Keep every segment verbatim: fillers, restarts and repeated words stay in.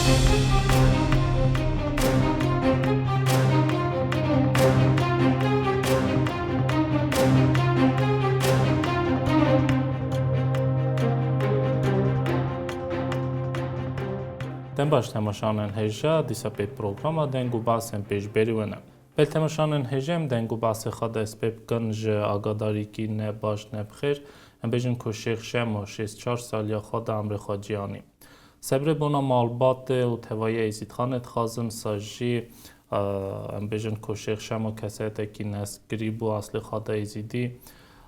Dem baş temaşanên hêja, dîsa pêt programa Deng û Basên pêşberî we ne. Belê temaşanên hêja, em deng û basê xwe dest pê bikin ji agadarîkî ne baş ne bi xêr. Em bêjin ku Şêx Şemo şêst û çar saliya xwe da emrê xwe cî anî. Sebrê bona malbatê û tevayê Êzîdxanê dixwazin, sa jî, e, em bêjin ku Şêx Şemo kesetekî nesgirî bû, aslê xwe da Êzîdî.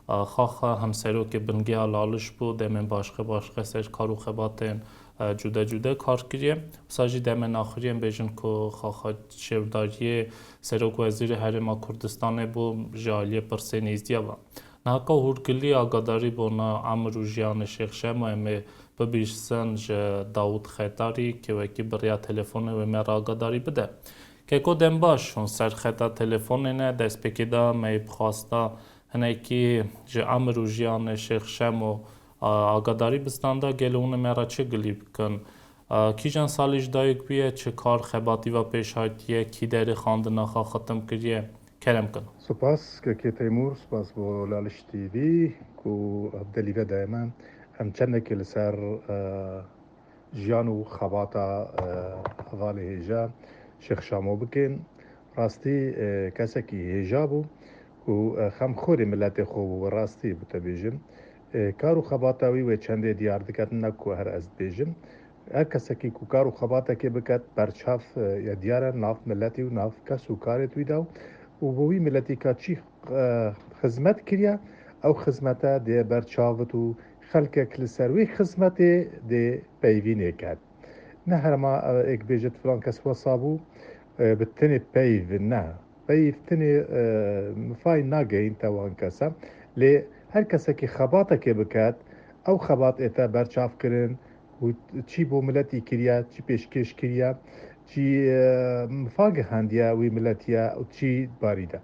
E, xaxa hem serokê bingê ya Laliş bû, demên başqe başqe ser kar û xebatên, e, cude cude kar kiriye. Wisa jî demên axirî em bêjin ku xaxa şêwdariyê serok wezîrê Herêma Kurdistanê bû, ji aliyê pirsê nêzdiya ve. Nahaka hûrgilî agadarî bona emir û jiyanê Şêx Şemo em ê bibîrsin ji Dawûd Xetarî, kê wekî bi riya telefonê wê me re agadarî bide. Keko dem baş, hûn ser xeta telefonê ne, destpêkê de me yê bixwasta hinekî ji emir û jiyanê Şêx Şemo, a, agadarî bistanda, gelo hûn ê me re çi gilî bikin? A, kîjan salî ji dayik bûye, çi kar xebatî ve pêş hatiye, kî derê xwendina xwe xitim kiriye? Kerem kin. Spas, Kekê Teymûr, spas bo Laliş T V ku ev delîve daye me. Em çendekê li ser, e, jiyan û xebata, e, hevalê hêja Şêx Şamo bikin. Rastî, e, kesekî hêja bû û, e, xemxorê miletê xwe bû, bi rastî bi te bêjim. E, kar û xebata wî wê çendê diyar diket, ne ku her ez dibêjim. Her kesekî ku kar û xebatekê biket, berçav, e, ya diyar e nav miletî û nav kes û karê wî de û bo wî miletî ka çî, e, xizmet kiriye, ew xizmete dê berçavit û xelkek li ser wî xizmetê dê peyvînê ket. Ne herema, e, êk bêjit filan kes wesa bû, e, bi tenê peyv ne. Peyv tenê, e, mifay nagehîn te wan kesa. Lê her kesekî xebatekê biket, ew xebat ê te berçav kirin û çî bo miletî kiriye, çî pêşkêş kiriye, çî, e, mifa gihandiye wî miletiye û çî barî de.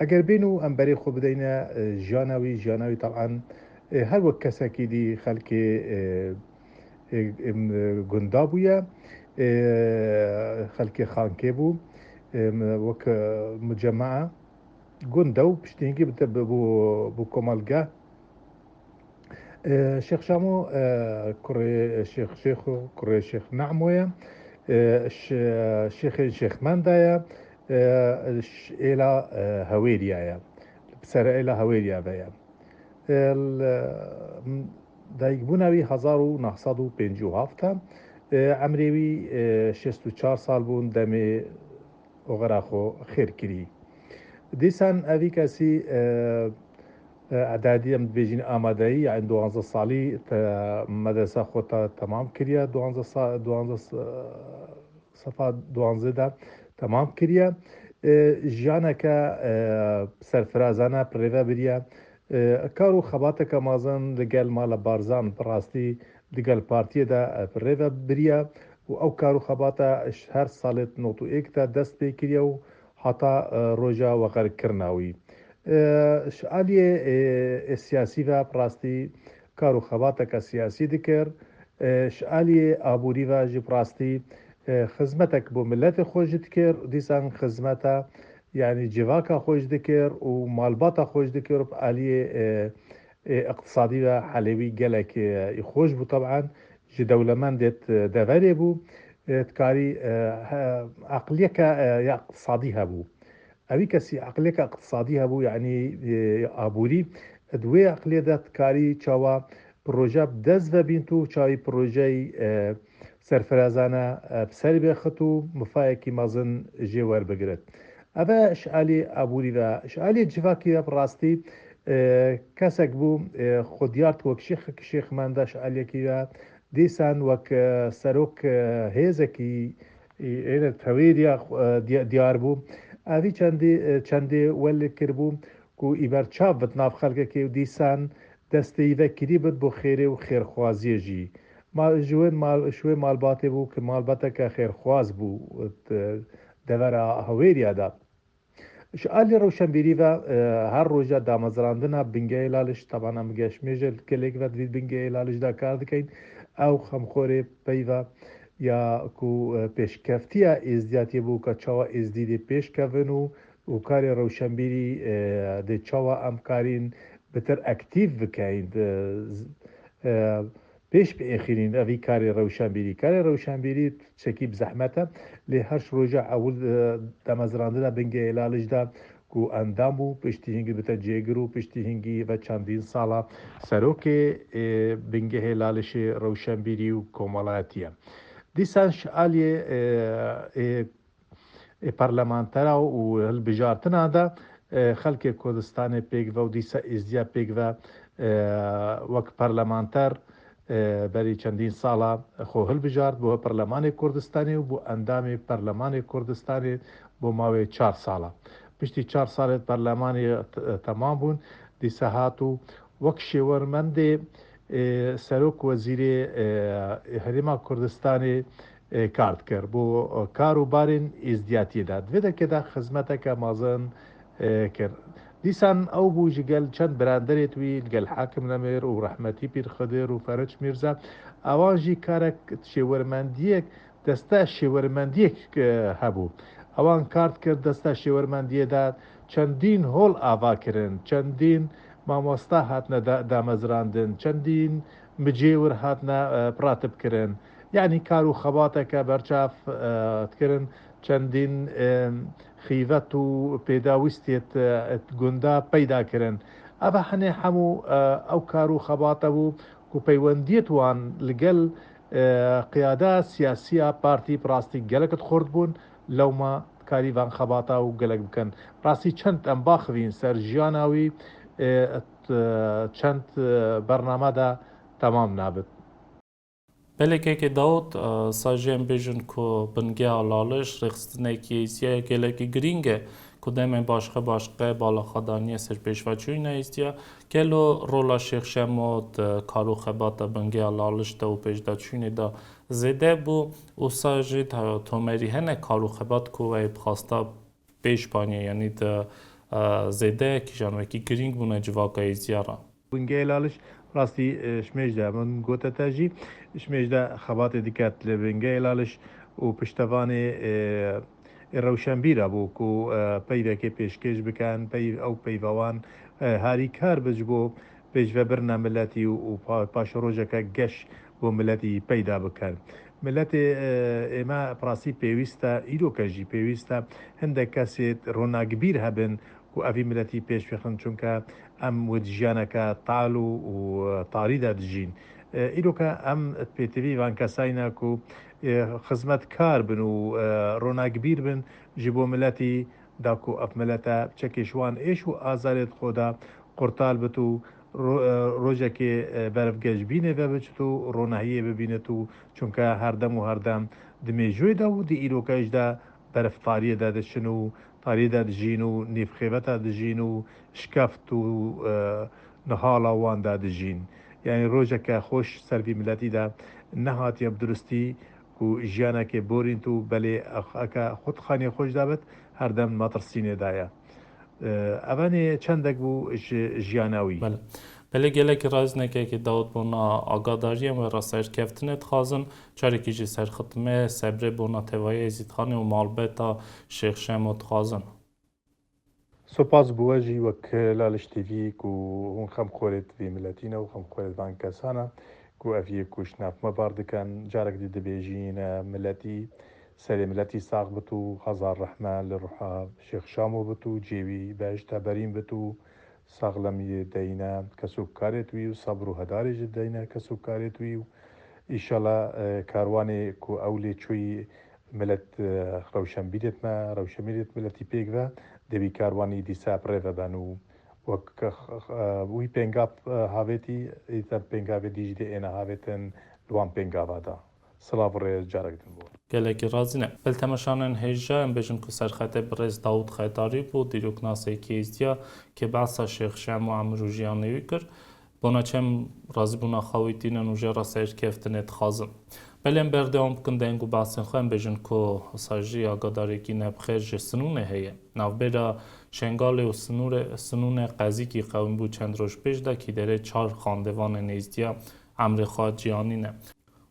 Eger bên û em berê xwe bideyne, e, jiyana wî, jiyana wî taban, e, her wek kesekî dî xelkê, e, e, em, e, gunda bûye, e, xelkê xankê bû, e, em, wek, e, mucemea gund e û piştî hingî bi te-, bi, bû, bû komelgeh. E, Şêx Şamo, e, kurê Şêx Şêxo, kurê Şêx Nehmo ye. E, ş-, Şêxê Şêx Menda ye. E, ş-, êla, e, Hewêriya ye. Li ser êla Hewêriya ve ye. E, l-, m-, dayikbûna wî hezar û neh sed û pêncî û heft e. E, emrê wî, e, şêst û çar sal bûn demê oxira xwe xêr kirî. Dîsan evî kesî, e, e, edadî em dibêjin amadeyî, yani duwanzdeh salî te medresa xwe te temam kiriye, duwanzdeh sa-, duwanzdeh sa-, sefa duwanzdeh de temam kiriye. E, jiyaneke, e, serfirazane bi rê ve biriye. E, kar û xebateke mezin li gel Mala Barzan bi rastî di gel partiyê de, e, bi rê ve biriye û ew kar û xebata ji her salê nod û êk de dest pê kiriye û heta, e, roja wexerkirina wî. E, ji aliyê, e, e, siyasî ve bi rastî kar û xebateke siyasî dikir. E, ji aliyê aborî ve jî bi rastî, e, xizmetek bo miletê xwe jî dikir. Dîsan xizmeta, yanî civaka xwe jî dikir û malbata xwe jî dikir. Bi aliyê, e, e, iqtisadî ve halê wî gelek, e, xweş bû. Taban ji dewlemendê deverê bû. E, dikarî, e, he, eqliyeke, e, ya iqtisadî hebû. Ewî kesî eqliyeke iqtisadî hebû, yanî, e, aborî. Di wê eqliyê de dikarî çawa proje bi dest ve bînt û çawî projeyî, e, serfirazane, e, bi ser bêxit û mifayekî mezin jê werbigirit. Ev e ji alî aborî ve, ji alî civakî ve bi rastî, e, kesek bû, e, xwe diyar wek şêxek, şêx Menda ji aliyekî ve, dîsan wek, e, serok, e, hêzekî, e, êne tewêriya, e, diya-, diyar bû. Evî çendî, e, çendê welê kiribû ku î berçav bit nav xelkekê û dîsan destê wî vekirî bit bo xêrê û xêrxwaziyê jî. Ma-, ji wê mal-, ji wê malbatê bû ku malbateke xêrxwaz bû, e, devera Hewêriya de. Ji alî rewşenbîrî ve, e, her roja damezrandina bingehê Laliş, taban em geşmêje gelek ve di vî bingehê Laliş de kar dikeyn, ew xemxorê peyva, ya ku, e, pêşkeftiya êzdiyatiyê bû, ka çawa êzdî dê pêş kevin û, û karê rewşenbîrî, e, dê çawa em karîn bitir aktîf bikeyn, e, z-, e, pêş biêxînîn evî karê rewşenbîrî. Karê rewşenbîrî çekî bi zehmet e, lê her roja ewil, e, damezrandina bingehê Lalij de ku endam bû, piştî hingî bite cêgir û piştî hingî ve çendîn sala serokê, e, bingehê Lalişê rewşenbîrî û komelayetî ye. Dîsan ji aliyê, e, e, e, parlamentera û hilbijartina de, e, xelkê Kurdistanê pêk ve û dîsa êzdiya pêk ve, e, wek parlamenter, e, berî çendîn sala xwe hilbijart, bû Perlemanê Kurdistanê û bû endamê Perlemanê Kurdistanê bo mawê çar sala. Piştî çar salê perlemanê t-, temam bûn, dîsa hat û wek şêwermendê, e, serok wezîrê, e, Herêma Kurdistanê, e, kar dikir. Bo, e, kar û barên êzdiyatiyê de. Di vê derkê de xizmeteke mezin, e, kir. Dîsan ew bû ji gel çend biranderêt wî, li gel Hakim Nemir û rehmetî Pîr Xidir û Feriç Mîrza. Ewan jî karek şêwermendiyek, desta şêwermendiyek, e, hebû. Ewan kar dikir desta şêwermendiyê de çendîn hol ava kirin, çendîn mamosta hatine da-, damezrandin, çendîn micêwir hatine, e, piratibkirin. Yanî kar û xebateke berçav, e, dikirin, çendîn, e, xîvet û pêdawîstiyêt, e, gunda peyda kirin. Eva hinê hemû, e, ew kar û xebate bû ku peywendiyêt wan li gel, e, qiyada siyasiya partî bi rastî gelek xurt bûn. Lewma karî van xebata û gelek bikin. Rastî çend em baxivîn ser jiyana wî, e, t-, çend, e, bername de temam nabit. Belê kekê Dawud, e, sa jî em bêjin ku bingeha Laliş rêxistinekî êzdiya gelekî girîng e, ku demên başqe başqe balaxadaniyê ser pêşveçûyîna êzdiya, gelo rola Şêx Şemo di kar û xebata bingeha Laliş de û pêşdaçûyînê de zêde bû û sa jî ta-, tomerî hene kar û xebat ku wê bi xasta pêş baniye, yanî di, e, zêde kîjan wekî girîng bûne civaka êzdiya re. Bingehê Laliş, rastî, e, ji mêj de min gote te jî, ji mêj de xebatê diket li Bingehê Laliş û piştevanê, e, ê rewşenbîra bû ku, e, peyvekê pêşkêş bikin, peyv-, ew peyva wan, e, harîkar bi ji bo pêşvebirina miletî û, û pa-, paşerojeke geş bo miletî peyda bikin. Miletê, e, ême bi rastî pêwîst e, îroke jî pêwîst e, hindek kesê ronakbîr hebin ku evî miletî pêş bixin, çunke em wê di jiyaneke tal û, û tarî de dijîn. E, îroke em pêtivî van kesayî ne ku, e, xizmetkar bin û, e, ronakbîr bin ji bo miletî, da ku ev milete çekê ji wan êş û azarê di xwe de qurtal bit û ro-, e, rojekê, e, berevgeş bînê ve biçit û ronahiyê bibînit û çunke her dem û her dem di mêjûyê de û di îroke jî de berevtariyê de diçin û tariyê de dijîn û nîvxêveta dijîn û şikeft û, e, nihala wan de dijîn. Yanî rojeke xweş ser vî miletî de nehatiye bi durustî ku jiyanekê borînt û belê ex-, eke xwe di xaniyê xwe jî de bit, her dem metirsînê de ye. E, evenê çendek bû ji jiyana wî. Belê. Belê gelekî razî ne kekê Dawud bona agadariyê em wê re serkeftinê dixwazin. Carekî jî serxitmê sebrê bona tevayê Êzîdxanê û malbeta Şêx Şemo dixwazin. Spas bo we jî wek Laliş T V ku hûn xemxorêt vî miletî ne û xemxorêt van kesan e ku ev yê ku ji nav me bar dikin. Carek dî dibêjîne miletî, serê miletî sax bit û hezar rehme li ruha Şêx Şamo bit û cihê wî behişta berîn bit û saxlemiyê deyne kesûkarêt wî û sebr û hedarê jî deyne kesûkarêt wî û îşala, e, karwanê ku ew lê çûyî milet, e, rewşenbîrêt me, rewşenbîrêt miletî pêk ve dê wî karwanî dîsa bi rê ve ben û wek, e, wî pêngav, e, havêtî, îter pêngavê dî jî dê êne havêtin li wan pêngava de. Silav û rêz carek din bo. Gelekî razî ne. Belê temeşanên hêja em bêjin ku serxetê birêz Dawud Xetarî bû, dîroknasekî êzdiya, kê behsa Şêx Şemo û emir û jiyanê wî kir. Bona çem razîbûna xwe wî tînin û jê re serkeftinê dixwazin. Belê em berdewam bikin deng û behsên xwe, em bêjin ku wisa jî agadarekî ne bi xêr ji Sinûnê heye. Navbêra Şengalê û Sinûrê, Sinûnê qezîkî qewîm bû çend roj pêş de kî derê çar xandevanên êzdiya emrê xwe cî anîne.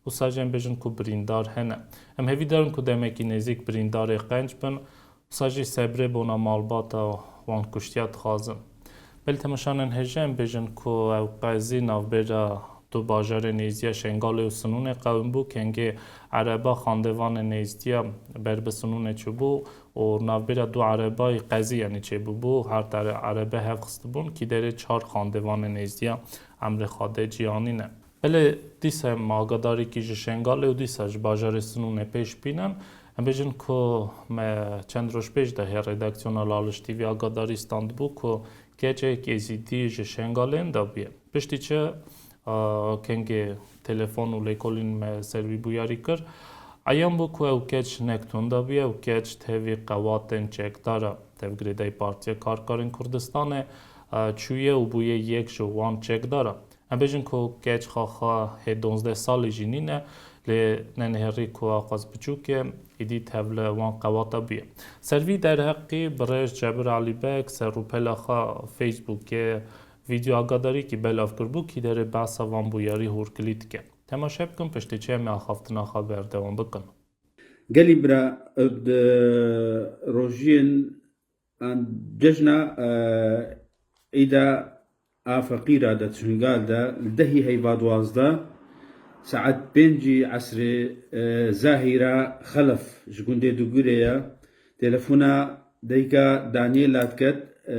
Wisa jî em bêjin ku birîndar hene. Em hêvîdar in ku demekî nêzîk birîndarê qenc bin. Wisa jî sebrê bona malbata wan kuştiya dixwazin. Belê temaşanên hêja em bêjin ku ew qezî navbêra du bajarê nêzdiya Şengalê û Sinûnê qewim bû, kengê ereba xandevanê nêzdiya ber bi Sinûnê çûbû û navbêra du erebayî qezî, yanî çêbûbû, her du erebe hev xistibûn, kîderê çar xandevanê nêzdiya emrê Xwedê cî anîne. Belê dîsa em agadarîkî ji Şengalê û dîsa ji bajarê Sinûnê pêş bînin. Em bêjin ku me çend roj pêş de hê redaksiyona Laliş T V agadarî standbû ku keçek êzîdî ji Şengalê hinda bûye. Piştî çi, a, kengê telefon û lêkolîn me ser wî bûyarî kir. Eyan bû ku ew keç nek tunda bûye, ew keç tevî qewatên çekdara, tevgirêdayî Partiya Karkerên Kurdistanê, a, çûye û bûye yek ji wan çekdara. Em bêjin ku keç xaxa hê duwazdeh salî jî nîne, lê nenihêrî ku aqas biçûk e, êdî tevli wan qewata bûye. Ser vî derheqî birêz Cebir Elîbek ser rûpela xwe Facebookê vîdeo agadarîkî belav kiribû, kîderê behsa van bûyerî hûrkilî dike. Temaşe bikin, piştî çi em ê axaftina xwe berdewam bikin. Gelî bira, di rojiyên an cejna, e, Îda a Feqîra de Çingal de li dehî heyva duwazdeh saet pêncî esrê, e, Zahîra Xelef ji gundê Dugurê ye. Telefona dayika Daniela diket, e,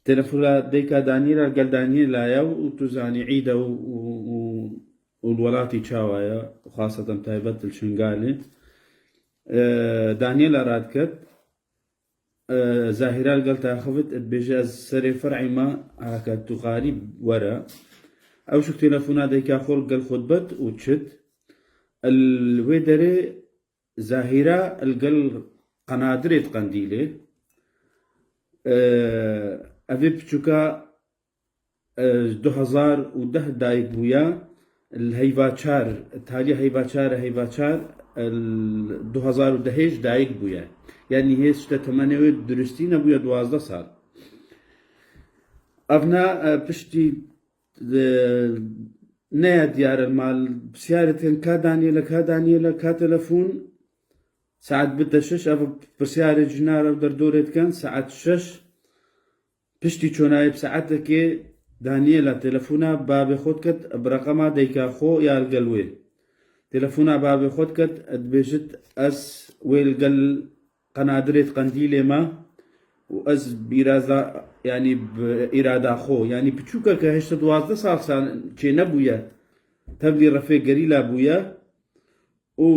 telefona dayika Daniela gel Daniela ye û tu zanî Îda û, û, û, û li welatî çawa ye, xaseten taybet li Çingalê. E, Daniela radiket. E, Zahîra li gel te axivit, dibêje, ez serê fer'î me, heke tu xarî were. Ew jî telefona dayika xwe li gel xwe dibet û çit. Li wê derê Zahîra li gel Qenadirê di Qendîlê. E, evê piçûka e, du hezar û deh dayik bûye, li heyva çar, taliya heyva çar, heyva çar, e, li du hezar û dehê jî dayik bûye. Yanî hêj ji te temenê wê duristî nebûye duwazdeh sal. Evna, e, piştî, e, neya diyar e, mal pisyarê dikin, ka Daniela, ka Daniela, ka telefon, saet bide şeş, ev pisyarê cina re derdorê dikin, saet şeş, Piştî çûna yê bi saetekê Daniela telefona babê xwe diket, bi reqema dayika xwe ya li gel wê. Telefona babê xwe diket, dibêjit, ez wê li gel Qenadirê di Qendîlê me û ez bi îrada, yanî bi îrada xwe, yanî piçûkeke heşt û duwazdeh sal san çênebûye, tevlî refê gerîla bûye. û,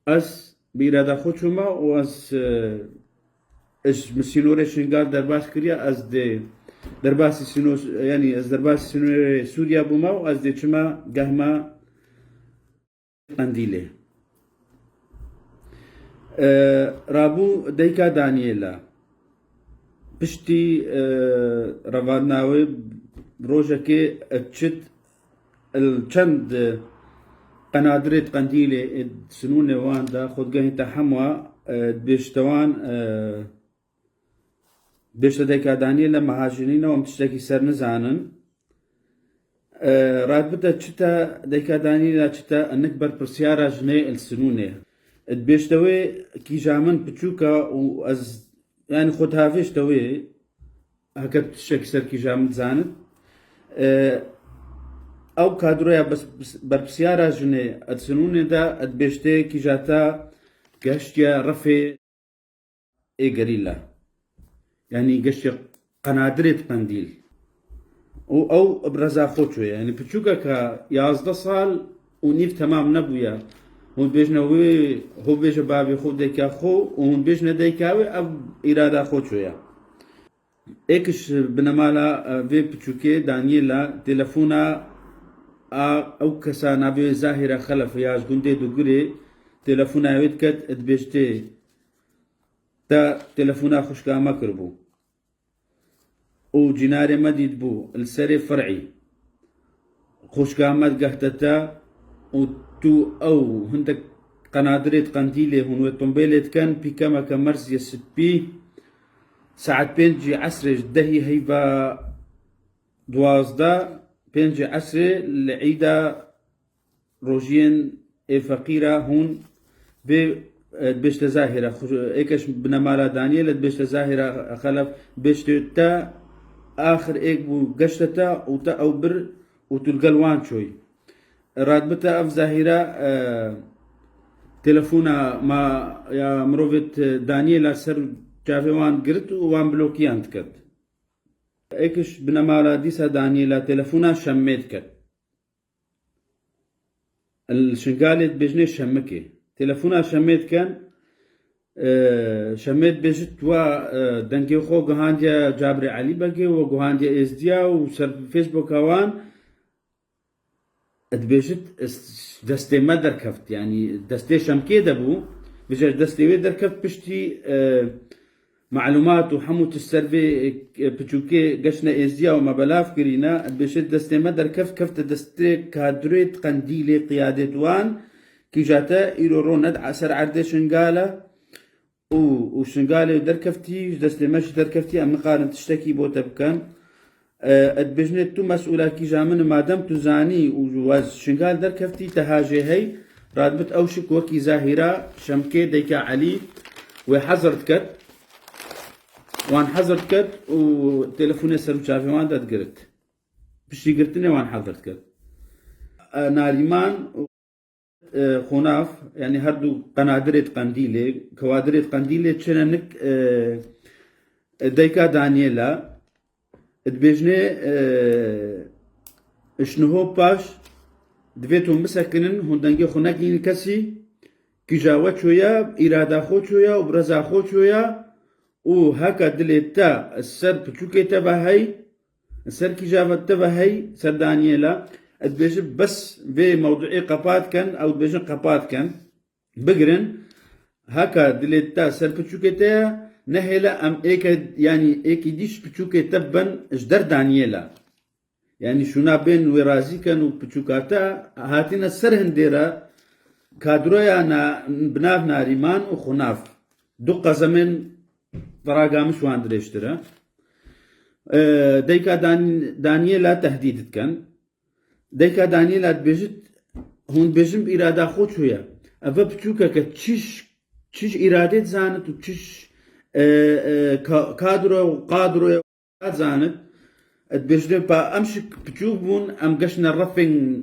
e, ez bi îrada xwe çûme û ez, e, ez ji sînorê Şingal derbas kiriye, ez dê derbasî sîno-, yanî ez derbasî sînorê Sûriye bûme û ez dê çime gehma Qendîlê. E, rabû dayika Daniela. Piştî, e, revandina wê rojekê, e, çit, e, çend, e, Qenadirê di Qendîlê, e, sinûnê wan de xwedgehên te hemwa, e, dibêjte wan, e, dibêjte dayika Daniela, meha jinî ne, em tiştekî ser nizanin. E, radibite çi te, dayika Daniela, çi te nik berpirsiyara jinê li sinûnê. Dibêjte wê kîja min piçûk e û ez, yanî xwe dihavêjte wê, heke tu tiştekî ser kîja min dizanit. E, ew kadroya bes-, bes-, berpirsiyara jinê di sinûnê de dibêjte kîja te gehiştiye refê ê gerîla. Yanî geştê Qenadirê di Qendîl. Û ew bi reza xwe çûye. Yanî piçûkeke yazdeh sal û nîv temam nebûye. Hûn bêjne wê, hûn bêje bavê xwe, dayika xwe û hûn bêjne dayika wê, ev îrada xwe çûye. Êkiş binemala, e, vê piçûkê Daniela telefona a ew kesa navê Zahîra Xelef ya ji gundê Dugurê telefona wê diket, dibêjtê, Te telefona xwişka me kiribû û cînarê me dîtibû li serê fer'î. Xwişka me digehte te û tu ew hindek Qenadirê di Qendîlê hûn wê tumbêlê dikin, pîkemeke merziye spî, saet pêncî esrê ji dehî heyva duwazdeh, Pêncê esrê li îda rojiyên ê feqîra hûn bê, e, dibêjte Zahîra. Xu-, êkeş binemala Daniyêl e dibêjte Zahîra Xelef, dibêjte te axir êk bû geşte te û te ew bir û tu li gel wan çoyî. Radbite ev Zahîra, e, telefona ma ya mirovê Daniyêla ser çavê wan girt û wan blokiyan diket. Êkiş binemala dîsa Daniyêla telefona Şemmê diket. Li Şingalê dibêjinê Şemikê. Telefona Şemê diken, e, Şemê dibêjit wa, e, dengê xwe guhandiye Cabrê Elî Begê, we guhandiye Êzdiya û ser Facebooka wan dibêjit, "S-, destê me derkeft, yanî destê Şemkê de bû." Vêca ji destê wê derkeft piştî, e, Malûmat û hemû tişt ser vê, e, piçûkê geştine Êzdiya û me belav kirîne, dibêje destê me derkeft, kefte destê kadroyê Qendîlê, qiyadêt wan, kîja te îro rone di ser erdê Şingale û, û Şingalê derkeftî, ji destê me jî derkeftî, em nikarin tiştekî bo te bikin. E, dibêjinê tu mesûla kîja min, madem tu zanî û wez Şingal derkeftî, te hajê hey, radbit ew şik wekî Zahîra Şemkê, dayika Elî, wê hezir diket. Wan hezir diket û telefonê ser û çavê wan de digirit. Piştî girtinê wan hezir diket. E, Narîman û, e, Xunaf, yanî her du qenadirê di Qendîlê, kewadirê di Qendîlê çine nik, e, e, dayika Daniyêla, dibêjinê, e, ji niho paş divê hûn bisekinin, hûn dengê xwe nekînin kesî, kîja we çoya, îrada xwe çoya û bireza xwe çoya û heka dilê te ser piçûkê te ve hey, ser kîja ve te ve hey, ser Daniyêla, dibêjin bes vê mewduê qepat ken, ew dibêjin qepat ken. Bigirin, heka dilê te ser piçûkê te ye, nehêle em êke, yanî êkî dî ji piçûkê te bin ji der Daniyêla. Yanî şûna bên wê razî ken û piçûka te hatine ser hindê re kadroya na, bi nav Narîman û Xunaf. Du qezemên Feraga min ji wan dirêjtir e. E, dayika Dan-, Daniyêla tehdîd dikin. Dayika Daniyêla dibêjit, hûn dibêjin bi îrada xwe çûye. Ev piçûkeke çiş, çiş îradê dizanit û çiş, e, e, ka-, kadro û qadroya dizanit. Dibêjin pa em şik piçûk bûn, em geştine refên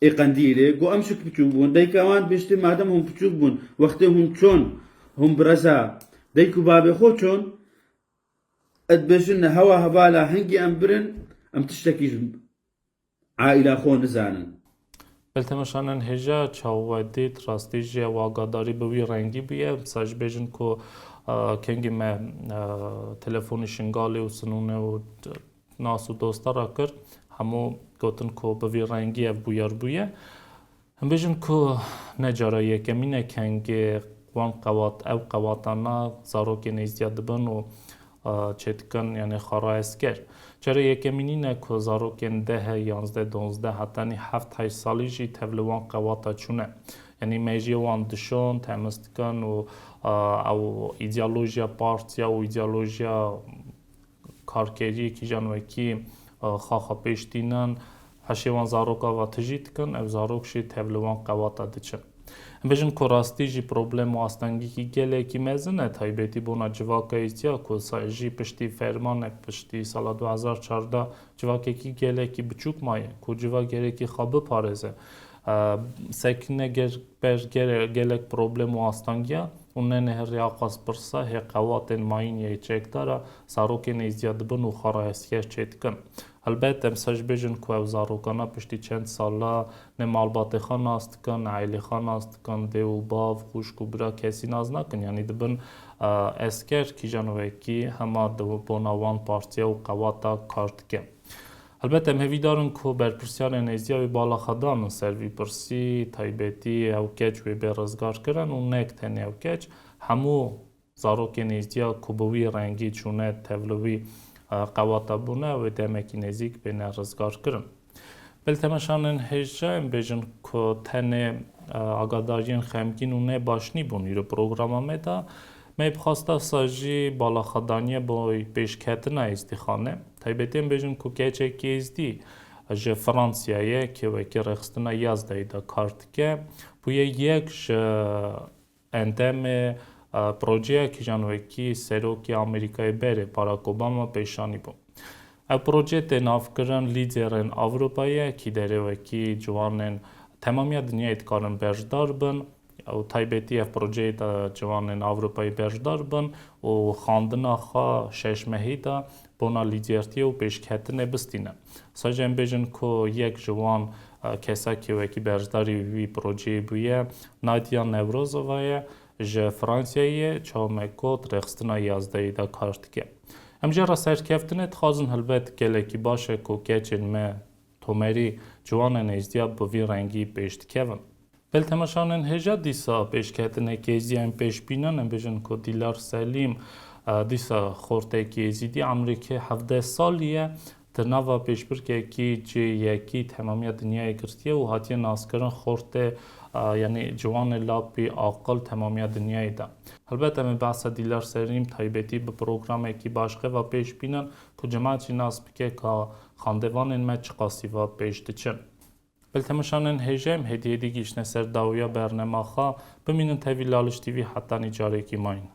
ê Qendîlê, ku em şik piçûk bûn. Dayika wan dibêjitê madem hûn piçûk bûn, wextê hûn çon, hûn bireza dayik û babê xwe çon, dibêjin hewa hevala hingî em birin, em tiştekî ji aîla xwe nizanin. Belê temeşanên hêja çawa dît, rastî jî ew agadarî bi wî rengî bûye. Misal ji bêjin ku, e, kengî me, e, telefonî Şingalê û Sinûnê û nas û dosta re kir, hemû gotin ku bi vî rengî ev bûyer bûye. Em bêjin ku ne cara yekemîn e kengê wan qewat, ew qewatana zarokên êzdiya dibin û, e, çêdikin, yanî xara esker. Cara yekemîn nîne ku zarokên deh, yanzdeh, donzdeh hetanî heft heşt salî jî tev li wan qewata çûne. Yanî mejiyê wan dişon, temiz dikin û, e, ew îdeolojiya partiya û îdeolojiya karkeriyê kîjan wekî, e, xaxa pêş tînin, hişê wan zaroka ve tijî dikin, ev zarok jî tev li wan qewata diçin. Em bêjin ku rastî jî problem û astengîkî gelekî mezin e, taybetî bona civaka êzdiya ku sa-, jî piştî fermanê, piştî sala du hezar çardeh civakekî gelekî biçûk maye, ku civak gerekî xwe biparêze. E, sekine ger-, ber gere-, gelek problem û astengiya û ne nehêriya qas pirsa hê qewatên mayîn yê çekdara zarokên êzdiya dibin û xara esker çêdikin. Helbet em ser ji bêjin ku ev zarokana piştî çend sala ne malbatê xwe nas dikin, ne aîlê xwe nas dikin, dê û bav, xwişk û bira kesî nas nakin. Yanî dibin, e, esker kîjan wekî hema di bona wan partiya û qewata kar dike. Helbet em hêvîdar in ku berpirsiyarên êzdiya wê bala xwe danin ser vî pirsî, taybetî ew keç wê bê rizgarkirin û nek tenê ew keç, hemû zarokên êzdiya ku bi wî rengî çûne tev li wî, e, qewata bûne, wê demekî nêzîk bêne rizgarkirin. Belê temeşanên hêja em bêjin ku tenê, e, agadariyên xemgîn û ne baş nîbûn îro programa me de. Me bi xwesta sa jî bala xwe daniye bo pêşketina êzdîxane. Taybetî em bêjin ku keçekî êzdî ji Fransayê, kê wekî rêxistina yazdeyî de kar dike, bûye yek ji endamê, e, projeyekî jan wekî serokê Amerîkayê berê Barack Obama pêşanî bû. Ev proje tê navkirin lîderên Ewropayê, kî derê wekî ciwanên temamiya dinyayê dikarin berjdar bin û taybetî ev projeyê de ciwanên Ewropayê berjdar bin û xandina xwe şeş mehî de bona lîdertiyê û pêşketinê bistînin. Sa jî em bêjin ku yek ji wan, e, kesakî wekî berjdarî wî projeyê bûye, Nadia Newrozova ye, ji Fransayê ye, çawa me got rêxistina yazdeyî de kar dike. Em jê re serkeftinê dixwazin, helbet gelekî baş e ku keçên me tomerî ciwanên êzdiya bi vî rengî pêş dikevin. Belê temaşevanên hêja, dîsa pêşketinekî êzdiya em pêş bînin, em bêjin ku Dîlar Selîm, e, dîsa xortekî êzîdî, emrêkê hevdeh salî ye, di nava pêşbirkekî cê yekî temamiya dinyayê girtiye û hatiye naskirin xortê, e, yanî ciwanê lapî aqil temamiya dinyayê de. Helbet em ê behsa Dîlar Selîm taybetî bi programekî başqe ve pêş bînin ku cemaet jî nas bike ka xandevanên me çiqasî ve pêş diçin. Belê temaşevanên hêja, em hêdî hêdî gihîştine ser dawiya bernema xwe. Bimînin tevî Laliş T V hetanî carekî mayîn.